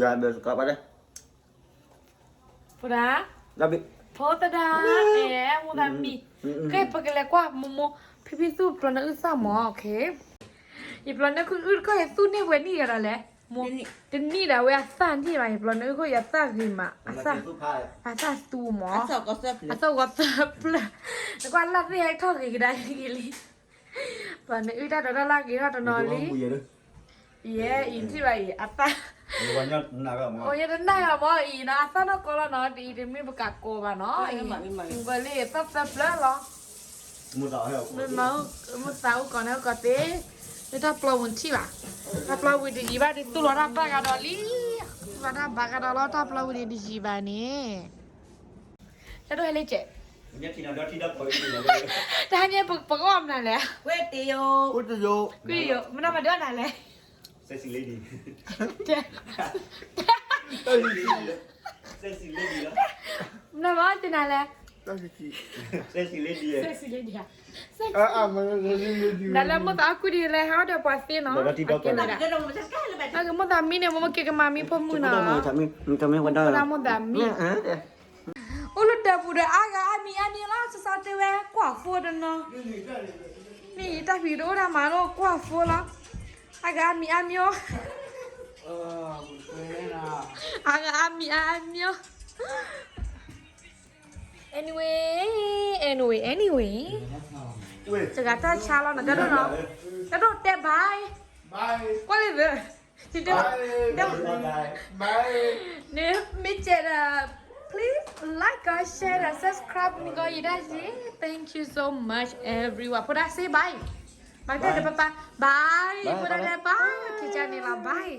ယၤဘဲစကးဘၣ်ဒဲး ဖိဒါ ဖိသဒါ အဲ မိၢ်သးမံၤ ကဲ ပကလဲၤကွၢ်မိၢ်မိၢ် ဖံဖံသူၣ်ပျီနၢအုၣ်သၣ်မး ယပျီနၢအုၣ်တခီ ယသူၣ်န့ၢ်ပှဲၤနံၣ်ဂၤဒီးလဲၣ် တနံၣ်ဒၣ်ဝဲအသၣ်န့ၢ်ဘၣ် ယပျီနၢအုၣ်ခိၣ် ယသၣ်ဂ့ၤမး အသၣ်သူမး အသၣ်ဂီၤသၢဖျၢၣ် နကွၢ်လၢ်သ့ၣ်ဟဲထီၣ်ဂ့ၤကဒါက့ၤလံ ပျီနၢအုၣ်တၢ်ဒိးတၢ်လၢ်ဂ့ၤထီၣ်တနီၤလံ ယဲ အံၤထံၣ်ဘၣ်အံၤ အသၣ် အိၣ်ယတနာ်ဂၤမ့ၢ်အံၤနီၤ အသၣ်နီၢ်ကီလီၤနီၤ တအံၤတမ့ၢ်ပကကိးဘၣ်နီၤ အံၤ ဝဲလံသၣ်သၢဖျၢၣ်လီၤ မ့ၢ်မၤ မ့ၢ်သးအိၣ်ကီးန့ၣ်အိၣ်ကီးသ့ မ့ၢ်တၢ်ပျီဝံၤထံၣ်ဘၣ် တၢ်ပျီဝံၤတယံၤဘၣ်ဒ်သူၣ်လီၤတၢ်ဘၣ်ကဒီးလံ သူၣ်လီၤတၢ်ဘၣ်ကဒီးလီၤ တၢ်ပျီဝံၤဒ်တယံၤဘၣ်န့ၣ် တၢ်ဒိၣ်ဟဲလၢကဲး တဟါညါပကအီၣ်မနုၤလဲၣ် ကွ့ယိၤ ကွ့ယိၤ မနုၤမၤဒိၣ်နၤလဲၣ် မနုၤမၤအီၣ်တနၤလဲၣ် နလဲၤမိၢ်သးအီၣ်ကွံာ်ဒ်လဲၣ် ဟဲအီၣ်ဒီးပှၤသ့နီၤ မိၢ်သးမံန့ၣ် မိၢ်က့ၤကမၤမံဖိမုၣ်နီၤ မိၢ်သးမံ အိၣ်လၢဒၢးပူၤဒီးအါဂၤအါမံၤအါမံၤလီၤ စီစီတဲဝဲကွၢ်ဖိတနီၤ မ့ၢ်ယတၢ်ဖံးတအိၣ်ဒၣ်မးလီၤ ကွၢ်ဖိလီၤ အါဂၤအါမံၤအါမံၤအိၣ် အါဂၤအါမံၤအါမံၤအိၣ် anyway anyway anyway တဂၤတၢ်ဆါလီၤ နကဒိၣ်နီၤ ကဒိၣ်တဲ bye ကွၢ်လံ ဘၣ် မ့ၢ်ကဲးဒီး please like and share and subscribe မ့ၢ်ကီးယဒၣ်ယ့ thank you so much everyone ဖိဒါ say bye ဘၣ်ကဲဒီး bye bye bye ဖိဒါဒဲး bye ခံကန့ၣ်လီၤ bye